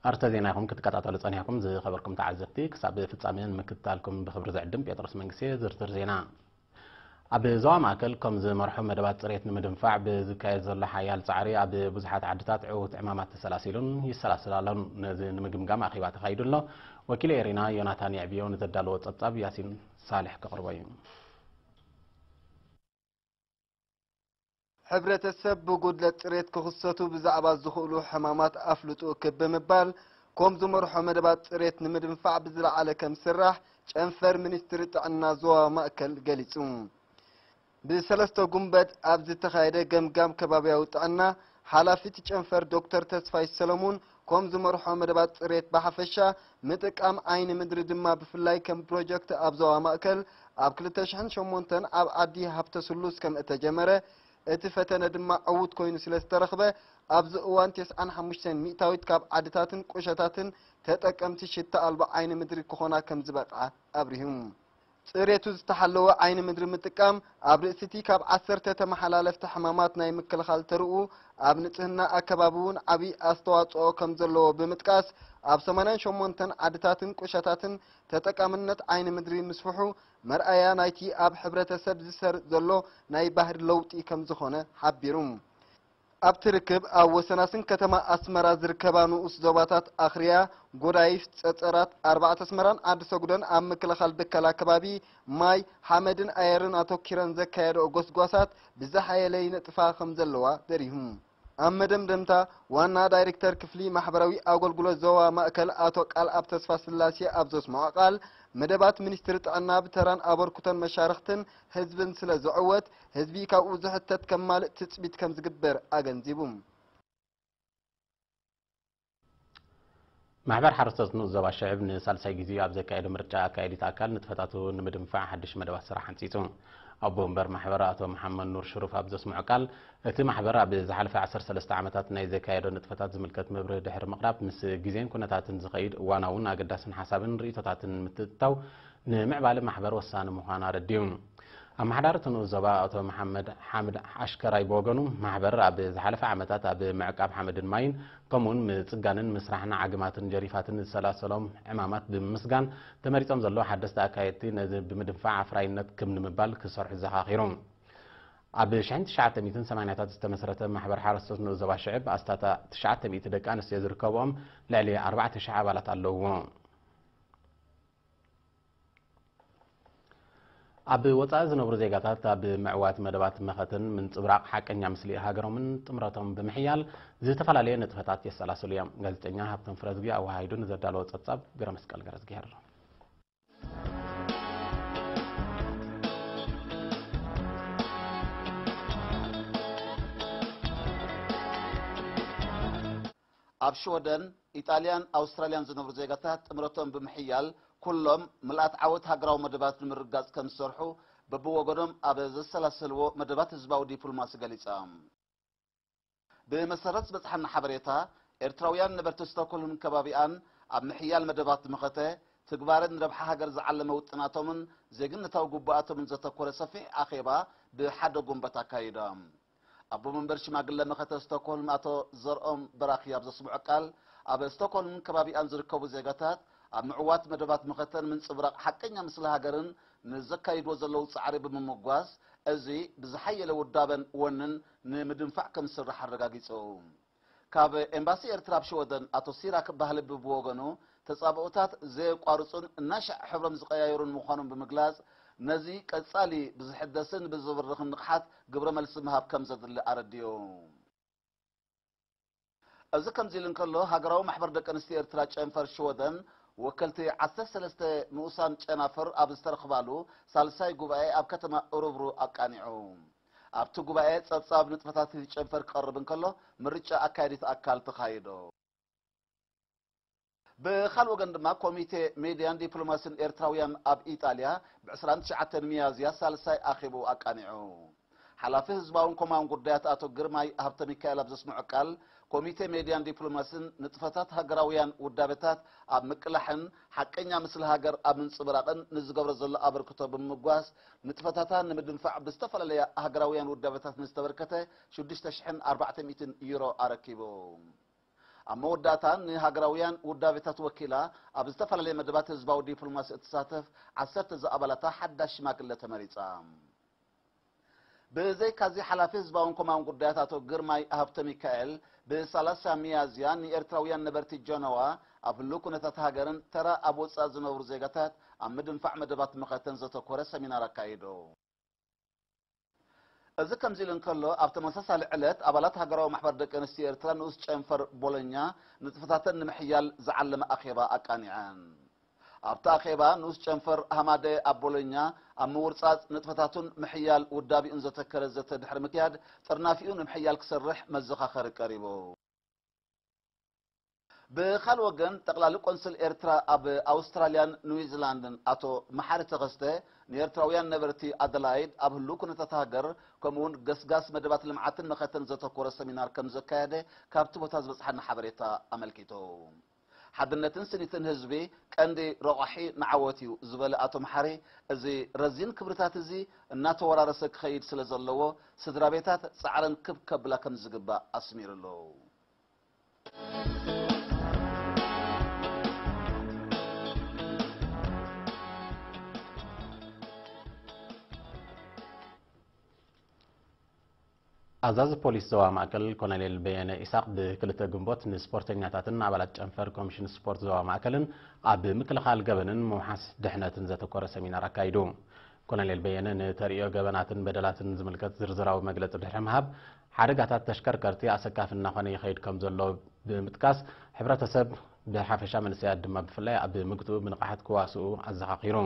ኣርስተ ዜና ኢኹም ክትከታተሉ ጸኒሕኩም። ዝኸበርኩም ተዓዘብቲ፣ ክሳብ ፍጻሜ ንምክትታልኩም ብኽብሪ ዝዕድም ጴጥሮስ መንግስቴ። ዝርዝር ዜና። ኣብ ዞባ ማእከል ከም ዝመርሖ መደባት ጽሬት ንምድንፋዕ ብዝካየድ ዘሎ ሓያል ጻዕሪ፣ ኣብ ብዙሓት ዓድታት ዕዉት ዕማማት ተሰላሲሉን ይሰላሰል ኣሎን። ነዚ ንምግምጋም ኣኼባ ተኻይዱ ኣሎ። ወኪል ኤሪና ዮናታን የዕብዮ ንዘዳለዎ ጸብጻብ ያሲን ሳልሕ ከቕርቦ እዩ። ሕብረተሰብ ብጉድለት ጽሬት ክኽሰቱ ብዛዕባ ዝኽእሉ ሕማማት ኣፍልጡ እክብ ብምባል፣ ኮም ዝመርሖ መደባት ጽሬት ንምድንፋዕ ብዝለዓለ ከም ዝስራሕ ጨንፈር ሚኒስትሪ ጥዕና ዞባ ማእከል ገሊጹ። ብሰለስተ ጉንበት ኣብ ዝተኻየደ ገምጋም ከባብያዊ ጥዕና፣ ሓላፊ እቲ ጨንፈር ዶክተር ተስፋይ ሰለሙን ኮም ዝመርሖ መደባት ጽሬት ብሓፈሻ፣ ምጥቃም ዓይኒ ምድሪ ድማ ብፍላይ ከም ፕሮጀክት ኣብ ዞባ ማእከል ኣብ ክልተ ሽሕን ሸሞንተን ኣብ ዓዲ ሃብተ ስሉስ ከም እተጀመረ፣ እቲ ፈተነ ድማ ዕዉት ኮይኑ ስለ ዝተረኽበ፣ ኣብዚ እዋን ተስዓን ሓሙሽተን ሚእታዊት ካብ ዓድታትን ቁሸታትን ተጠቀምቲ ሽታ ኣልቦ ዓይኒ ምድሪ ክኾና ከም ዝበቕዓ ኣብሪሁ። ጽሬቱ ዝተሓለወ ዓይኒ ምድሪ ምጥቃም፣ ኣብ ርእሲ እቲ ካብ ዓሰርተ ተመሓላለፍቲ ሕማማት ናይ ምክልኻል ተርኡ፣ ኣብ ንጽህና ኣከባቢ እውን ዓቢ ኣስተዋጽኦ ከም ዘለዎ ብምጥቃስ፣ ኣብ ሰማንያን ሸሞንተን ዓድታትን ቁሸታትን ተጠቃምነት ዓይኒ ምድሪ ምስፍሑ፣ መርኣያ ናይቲ ኣብ ሕብረተሰብ ዝሰርጽ ዘሎ ናይ ባህሪ ለውጢ ከም ዝኾነ ሓቢሩ። ኣብቲ ርክብ፣ ኣብ ወሰናስን ከተማ ኣስመራ ዝርከባ ንኡስ ዞባታት ኣኽርያ፣ ጎዳይፍ፣ ጸጸራት፣ ኣርባዕተ ኣስመራን ዓዲ ሰጉደን ኣብ ምክልኻል ብከላ ከባቢ ማይ፣ ሓመድን ኣየርን ኣተኲረን ዘካየደኦ ጎስጓሳት ብዝሓየለ ይነጥፋ ከም ዘለዋ በሪሁ። ኣብ መደምደምታ፣ ዋና ዳይሬክተር ክፍሊ ማሕበራዊ ኣገልግሎት ዞባ ማእከል ኣቶ ቃልኣብ ተስፋስላሴ ኣብ ዘስምዖ ቃል፣ መደባት ሚኒስትሪ ጥዕና ብተራን ኣበርክቶን መሻርኽትን ህዝብን ስለ ዝዕወት፣ ህዝቢ ካብኡ ዝሕተት ከማልእ ትጽቢት ከም ዝግበር ኣገንዚቡ። ማሕበር ሓረስቶት ንኡስ ዞባ ሽዕብ ንሳልሳይ ግዜኡ ኣብ ዘካየዶ ምርጫ ኣካየዲት ኣካል ንጥፈታቱ ንምድንፋዕ ሓድሽ መደባት ስራሕ ሓንጺጹ። ኣቦ ወንበር ማሕበር ኣቶ መሓመድ ኑር ሽሩፍ ኣብ ዘስምዖ ቃል፣ እቲ ማሕበር ኣብ ዝሓለፈ ዓሰርተ ሰለስተ ዓመታት ናይ ዘካየዶ ንጥፈታት ዝምልከት መብርሂ ድሕሪ ምቕራብ፣ ምስ ግዜን ኩነታትን ዝኸይድ እዋናውን ኣገዳስን ሓሳብን ርእይቶታትን ምትእትታው ንምዕባለ ማሕበር ወሳኒ ምዃኑ ኣረዲኡ። ኣመሓዳሪ እቲ ንኡስ ዞባ ኣቶ መሓመድ ሓምድ ኣሽከራይ ብወገኑ፣ ማሕበር ኣብ ዝሓለፈ ዓመታት ኣብ ምዕቃብ ሓመድን ማይን፣ ከምኡውን ምጽጋንን ምስራሕን ዓግማትን ጀሪፋትን ዝሰላሰሎም ዕማማት ብምምስጋን፣ ተመሪጾም ዘለዉ ሓደስቲ ኣካየድቲ ነዚ ብምድንፋዕ ኣፍራይነት ክብ ንምባል ክሰርሑ ዘኻኺሩ። ኣብ ሽሕን ትሽዓተ ሚእትን ሰማንያታት ዝተመስረተ ማሕበር ሓረስቶት ንኡስ ዞባ ሽዕብ ኣስታታ ትሽዓተ ሚእቲ ደቂ ኣንስትዮ ዝርከብኦም ልዕሊ ኣርባዕተ ሽሕ ኣባላት ኣለውዎ። ኣብ ወጻኢ ዝነብሩ ዜጋታት ኣብ ምዕዋት መደባት መኸተን ምንጽብራቕ ሓቀኛ ምስሊ ሃገሮምን ጥምረቶም ብምሕያል ዝተፈላለየ ንጥፈታት የሰላስሉ እዮም። ጋዜጠኛ ሃብቶም ፍረዝጊ ኣወሃሂዱ ንዘዳለዎ ጸብጻብ ግረመስቀል ገረዝጊሄር። ኣብ ሽወደን፣ ኢጣልያን ኣውስትራልያን ዝነብሩ ዜጋታት ጥምረቶም ብምሕያል ኩሎም ምልኣት ዓወት ሃገራዊ መደባት ንምርግጋጽ ከም ዝሰርሑ በብወገኖም ኣብ ዘሰላሰልዎ መደባት ህዝባዊ ዲፕሎማሲ ገሊጾም። ብመሰረት ዝበጽሓና ሓበሬታ፣ ኤርትራውያን ነበርቲ ስቶክሆልምን ከባቢኣን ኣብ ምሕያል መደባት መኸተ፣ ትግባረን ንረብሓ ሃገር ዝዓለመ ውጥናቶምን ዜግነታዊ ግቡኣቶምን ዘተኮረ ሰፊሕ ኣኼባ ብሓደ ጉንበት ኣካይዶም። ኣቦ መንበር ሽማግለ መኸተ ስቶክሆልም ኣቶ ዘርኦም በራኺ ኣብ ዘስምዖ ቃል፣ ኣብ ስቶክሆልምን ከባቢኣን ዝርከቡ ዜጋታት ኣብ ምዕዋት መደባት መኸተን ምንጽብራቕ ሓቀኛ ምስሊ ሃገርን ንዘካይድዎ ዘለዉ ጻዕሪ ብምምጓስ፣ እዚ ብዝሓየለ ውዳበን ወንን ንምድንፋዕ ከም ዝስራሕ ኣረጋጊጹ። ካብ ኤምባሲ ኤርትራ ኣብ ሽወደን ኣቶ ሲራክ ባህልቢ ብወገኑ፣ ተጻብኦታት ዘየቋርጹን እናሻዕ ሕብሮም ዝቀያየሩን ምዃኖም ብምግላጽ፣ ነዚ ቀጻሊ ብዝሕደስን ብዝብርኽን ንቕሓት ግብረ መልሲ ምሃብ ከም ዘድሊ ኣረዲኡ። እዚ ከምዚ ኢሉ እንከሎ፣ ሃገራዊ ማሕበር ደቂ ኣንስትዮ ኤርትራ ጨንፈር ሽወደን ወከልቲ ዓሰርተ ሰለስተ ንኡሳን ጨናፍር ኣብ ዝተረኽባሉ ሳልሳይ ጉባኤ ኣብ ከተማ እሩብሩ ኣቃኒዑ። ኣብቲ ጉባኤ ጸብጻብ ንጥፈታት እቲ ጨንፈር ክቐርብ እንከሎ፣ ምርጫ ኣካያዲት ኣካል ተኻይዶ። ብኻልእ ወገን ድማ ኮሚቴ ሜድያን ዲፕሎማሲን ኤርትራውያን ኣብ ኢጣልያ ብ ዕስራን ትሽዓተን ሚያዝያ ሳልሳይ ኣኼብኡ ኣቃኒዑ። ሓላፊ ህዝባውን ኮማውን ጉዳያት ኣቶ ግርማይ ሃብተሚካኤል ኣብ ዘስምዖ ቃል፣ ኮሚቴ ሜድያን ዲፕሎማሲን ንጥፈታት ሃገራውያን ውዳበታት ኣብ ምቅላሕን ሓቀኛ ምስሊ ሃገር ኣብ ምንጽብራቕን ንዝገብሮ ዘሎ ኣበርክቶ ብምምጓስ፣ ንጥፈታታ ንምድንፋዕ ብዝተፈላለያ ሃገራውያን ውዳበታት ንዝተበርከተ ሽዱሽተ ሽሕን ኣርባዕተ ሚእትን ዩሮ ኣረኪቡ። ኣብ መወዳእታ ንሃገራውያን ውዳቤታት ወኪላ ኣብ ዝተፈላለየ መደባት ህዝባዊ ዲፕሎማሲ እትሳተፍ ዓሰርተ ዝኣባላታ ሓዳሽ ሽማግለ ተመሪጻ። ብዘይካዚ ሓላፊ ህዝባውን ኮማውን ጉዳያት ኣቶ ግርማይ ሃብተ ሚካኤል ብ30 ሚያዝያ ንኤርትራውያን ነበርቲ ጀነዋ ኣብ ህሉው ኩነታት ሃገርን ተራ ኣብ ወጻኢ ዝነብሩ ዜጋታት ኣብ ምድንፋዕ መደባት መኸተን ዘተኮረ ሰሚናር ኣካይዱ። እዚ ከምዚ ኢሉ እንከሎ፣ ኣብ ተመሳሳሊ ዕለት ኣባላት ሃገራዊ ማሕበር ደቂ ኣንስትዮ ኤርትራ ንኡስ ጨንፈር ቦሎኛ ንጥፈታተን ንምሕያል ዝዓለመ ኣኼባ ኣቃኒዐን። ኣብቲ ኣኼባ ንኡስ ጨንፈር ሃማደ ኣብ ቦሎኛ ኣብ ምውርጻጽ ንጥፈታቱን ምሕያል ውዳቢኡን ዘተከረ ዘተ ድሕሪ ምክያድ፣ ጥርናፊኡ ንምሕያል ክሰርሕ መዘኻኸሪ ቀሪቡ። ብኻልእ ወገን፣ ጠቕላሊ ቆንስል ኤርትራ ኣብ ኣውስትራልያን ኒውዚላንድን ኣቶ መሓሪ ተኸስተ ንኤርትራውያን ነበርቲ ኣደላይድ ኣብ ህሉው ኩነታት ሃገር ከምኡውን ገስጋስ መደባት ልምዓትን መኸተን ዘተኮረ ሰሚናር ከም ዘካየደ ካብቲ ቦታ ዝበጽሓና ሓበሬታ ኣመልኪቱ። ሓድነትን ስኒትን ህዝቢ ቀንዲ ረቋሒ ንዓወት እዩ ዝበለ ኣቶ መሓሪ፣ እዚ ረዚን ክብርታት እዚ እናተወራረሰ ክኸይድ ስለ ዘለዎ ስድራ ቤታት ጻዕረን ክብ ከብላ ከም ዝግባእ ኣስሚሩሉ። ኣዛዚ ፖሊስ ዞባ ማእከል ኮሎኔል በየነ ኢሳቕ ብክልተ ግንቦት ንስፖርተኛታትን ኣባላት ጨንፈር ኮሚሽን ስፖርት ዞባ ማእከልን ኣብ ምክልኻል ገበንን ምውሓስ ድሕነትን ዘተኮረ ሰሚናር ኣካይዱ። ኮሎኔል በየነ ንተርእዮ ገበናትን በደላትን ዝምልከት ዝርዝራዊ መግለጺ ድሕሪ ምሃብ፣ ሓደጋታት ተሽከርከርቲ ኣሰካፊ እናኾነ ይኸይድ ከም ዘሎ ብምጥቃስ፣ ሕብረተሰብ ብሓፈሻ መንእሰያት ድማ ብፍላይ ኣብ ምግትኡ ብንቕሓት ክዋስኡ ኣዘኻኺሩ።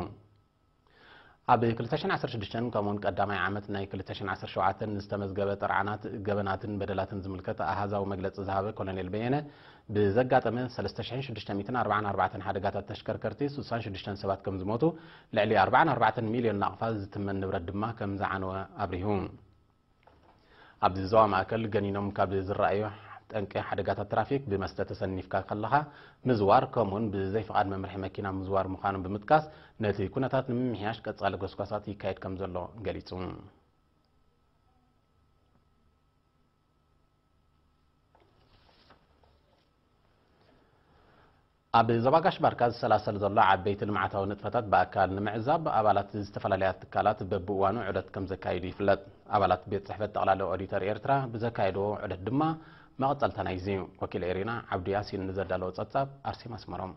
ኣብ ክልተ ሽሕን ዓሰርተ ሽዱሽተን ከምኡውን ቀዳማይ ዓመት ናይ ክልተ ሽሕን ዓሰርተ ሸውዓተን ዝተመዝገበ ጥርዓናት፣ ገበናትን በደላትን ዝምልከት ኣሃዛዊ መግለጺ ዝሃበ ኮሎኔል በየነ፣ ብዘጋጠመ ሰለስተ ሽሕን ሽዱሽተ ሚእትን ኣርባዓን ኣርባዕተን ሓደጋታት ተሽከርከርቲ ስሳን ሽዱሽተን ሰባት ከም ዝሞቱ፣ ልዕሊ ኣርባዓን ኣርባዕተን ሚልዮን ናቕፋ ዝትመን ንብረት ድማ ከም ዝዓነወ ኣብሪሁ። ኣብዚ ዞባ ማእከል ገኒኖም ካብ ዝረኣዩ ጠንቂ ሓደጋታት ትራፊክ ብመስተ ተሰኒፍካ ከለኻ ምዝዋር፣ ከምኡውን ብዘይፍቓድ መምርሒ መኪና ምዝዋር ምዃኑ ብምጥቃስ፣ ነቲ ኩነታት ንምምሕያሽ ቀጻሊ ጎስጓሳት ይካየድ ከም ዘሎ ገሊጹ። ኣብ ዞባ ጋሽ ባርካ ዝሰላሰል ዘሎ ዓበይቲ ልምዓታዊ ንጥፈታት ብኣካል ንምዕዛብ ኣባላት ዝተፈላለያ ትካላት በብእዋኑ ዑደት ከም ዘካይዱ ይፍለጥ። ኣባላት ቤት ጽሕፈት ጠቕላሊ ኦዲተር ኤርትራ ብዘካየድዎ ዑደት ድማ መቐጸልታ ናይዚ እዩ። ወኪል ኤሪና ዓብዱ ያሲን ንዘዳለዎ ጸብጻብ ኣርሴማ ኣስመሮም።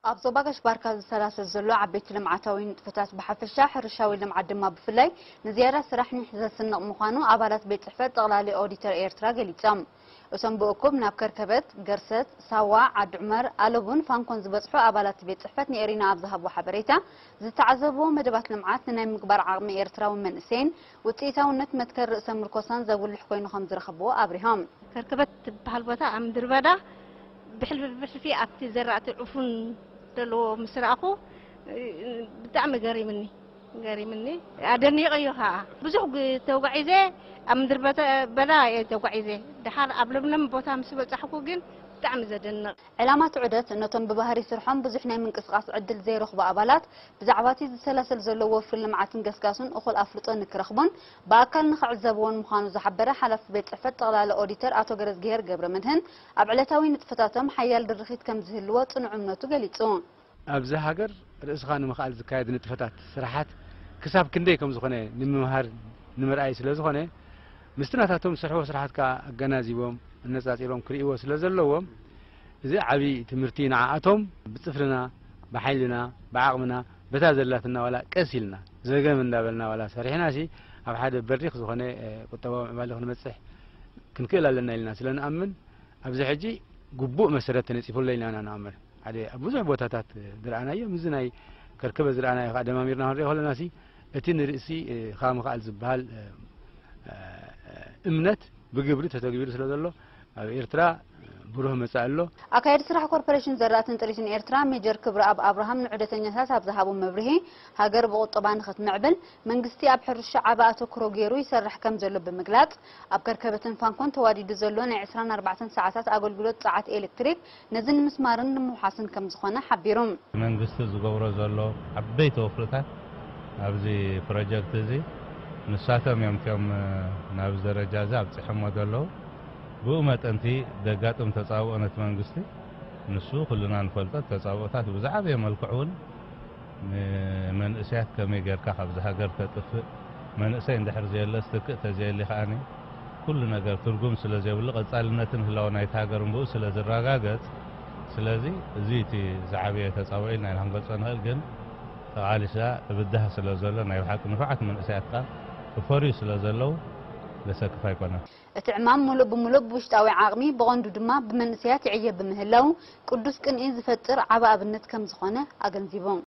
ኣብ ዞባ ጋሽ ባርካ ዝሰላሰል ዘሎ ዓበይቲ ልምዓታዊ ንጥፈታት ብሓፈሻ ሕርሻዊ ልምዓት ድማ ብፍላይ ንዝያዳ ስራሕ ኒሕ ዘስንቕ ምዃኑ ኣባላት ቤት ጽሕፈት ጠቕላሊ ኦዲተር ኤርትራ ገሊጾም። እቶም ብእኩብ ናብ ከርከበት፣ ገርሰት፣ ሳዋ፣ ዓዲ ዑመር፣ ኣለቡን ፋንኮን ዝበጽሑ ኣባላት ቤት ጽሕፈት ንኤሪና ኣብ ዝሃብዎ ሓበሬታ፣ ዝተዓዘብዎ መደባት ልምዓት ንናይ ምግባር ዓቕሚ ኤርትራዊ መንእሰይን ውጽኢታውነት መትከል ርእሰ ምርኮሳን ዘጉልሕ ኮይኑ ከም ዝረኸብዎ ኣብሪሆም። ከርከበት ትበሃል ቦታ ኣብ ምድሪ በዳ ብሕልፊ ብሕልፊ ኣብቲ ዘራእቲ ዕፉን ዘለዎ ምስ ረኣኹ ብጣዕሚ ገሪምኒ። ገሪምኒ ኣደኒቐዮ ኸዓ። ብዙሕ ተጓዒዘ ኣብ ምድሪ በዳ እየ ተጓዒዘ። ደሓር ኣብ ለምለም ቦታ ምስ በጻሕኩ ግን ብጣዕሚ ዘደንቕ። ዕላማ እቲ ዑደት ነቶም ብባህሪ ስርሖም ብዙሕ ናይ ምንቅስቓስ ዕድል ዘይረኽቡ ኣባላት ብዛዕባ እቲ ዝሰላሰል ዘሎ ወፍሪ ልምዓትን ገስጋሱን እኹል ኣፍልጦ ንክረኽቡን ብኣካል ንኽዕዘብዎን ምዃኑ ዝሓበረ ሓላፊ ቤት ጽሕፈት ጠቕላሊ ኦዲተር ኣቶ ገረዝግሄር ገብረመድህን ኣብ ዕለታዊ ንጥፈታቶም ሓያል ድርኺት ከም ዝህልዎ ጽኑዕ እምነቱ ገሊጹ። ኣብዚ ሃገር ርእስኻ ንምኽኣል ዝካየድ ንጥፈታት፣ ስራሓት ክሳብ ክንደይ ከም ዝኾነ ንምምሃር ንምርኣይ ስለ ዝኾነ፣ ምስቲ ናታቶም ዝሰርሕዎ ስራሓት ከኣ ኣገናዚቦም ኣነጻጺሮም ክርእይዎ ስለ ዘለዎም፣ እዚ ዓቢ ትምህርቲ ንዓኣቶም ብጽፍርና፣ ብሓይልና፣ ብዓቕምና፣ በታ ዘላትና ዋላ ቀስ ኢልና፣ ዘገም እንዳበልና ዋላ ሰሪሕናሲ ኣብ ሓደ በሪኽ ዝኾነ ቁጠባዊ ምዕባለ ክንበጽሕ ክንክእል ኣለና ኢልና ስለ ንኣምን፣ ኣብዚ ሕጂ ግቡእ መሰረት ተነጺፉ ኣሎ ኢልና ኢና ንኣምን። ሓደ ኣብ ብዙሕ ቦታታት ዝረኣናዮ፣ ምስዚ ናይ ከርከበ ዝረኣናዮ ከኣ ደማሚርና ክንሪኦ ከለናሲ፣ እቲ ንርእሲ ካብ ምኽኣል ዝበሃል እምነት ብግብሪ ተተግቢሩ ስለ ዘሎ፣ ኣብ ኤርትራ ብሩህ መጻኢ ኣሎ። ኣካያዲ ስራሕ ኮርፖሬሽን ዘራእትን ጥሪትን ኤርትራ ሜጀር ክብረኣብ ኣብርሃም ንዑደተኛታት ኣብ ዝሃቦ መብርሂ፣ ሃገር ብቁጠባ ንኽትምዕብል መንግስቲ ኣብ ሕርሻ ዓቢ ኣተኩሮ ገይሩ ይሰርሕ ከም ዘሎ ብምግላጽ፣ ኣብ ከርከበትን ፋንኮን ተዋዲዱ ዘሎ ናይ ዕስራን ኣርባዕተን ሰዓታት ኣገልግሎት ጸዓት ኤሌክትሪክ ነዚ ንምስማርን ንምውሓስን ከም ዝኾነ ሓቢሩ። መንግስቲ ዝገብሮ ዘሎ ዓበይቲ ወፍርታት ኣብዚ ፕሮጀክት እዚ ንሳቶም እዮም እቲኦም ናብዚ ደረጃ እዚ ኣብፂሖሞ ዘለዉ። ብኡ መጠንቲ ደጋጥም ተጻብኦ ነቲ መንግስቲ፣ ንሱ ኩልና ንፈልጦ ተጻብኦታት ብዝዓበየ መልክዕ እውን ንመንእሰያት ከመይ ጌርካ ካብዚ ሃገር ተጥፍእ፣ መንእሰይ እንድሕር ዘየለ ስትክእ ተዘየሊ ከኣኒ ኩሉ ነገር ትርጉም ስለ ዘይብሉ ቀጻልነትን ህላወ ናይቲ ሃገር ብኡ ስለ ዝረጋገጽ፣ ስለዚ እዚ እቲ ዝዓበየ ተጻብኦ ኢልና ኢና ክንገልጾ ንኽእል። ግን ተቓሊስና እብዳህ ስለ ዘሎ ናይ ብሓቂ ንፉዓት መንእሰያት ከኣ እፈርዩ ስለ ዘለዉ ዘሰክፍ ኣይኮነን። እቲ ዕማም ሙሉእ ብሙሉእ ብውሽጣዊ ዓቕሚ ብቐንዱ ድማ ብመንእሰያት ይዕየ ብምህላው ቅዱስ ቅንኢ ዝፈጥር ዓቢ ኣብነት ከም ዝኾነ ኣገንዚቦም።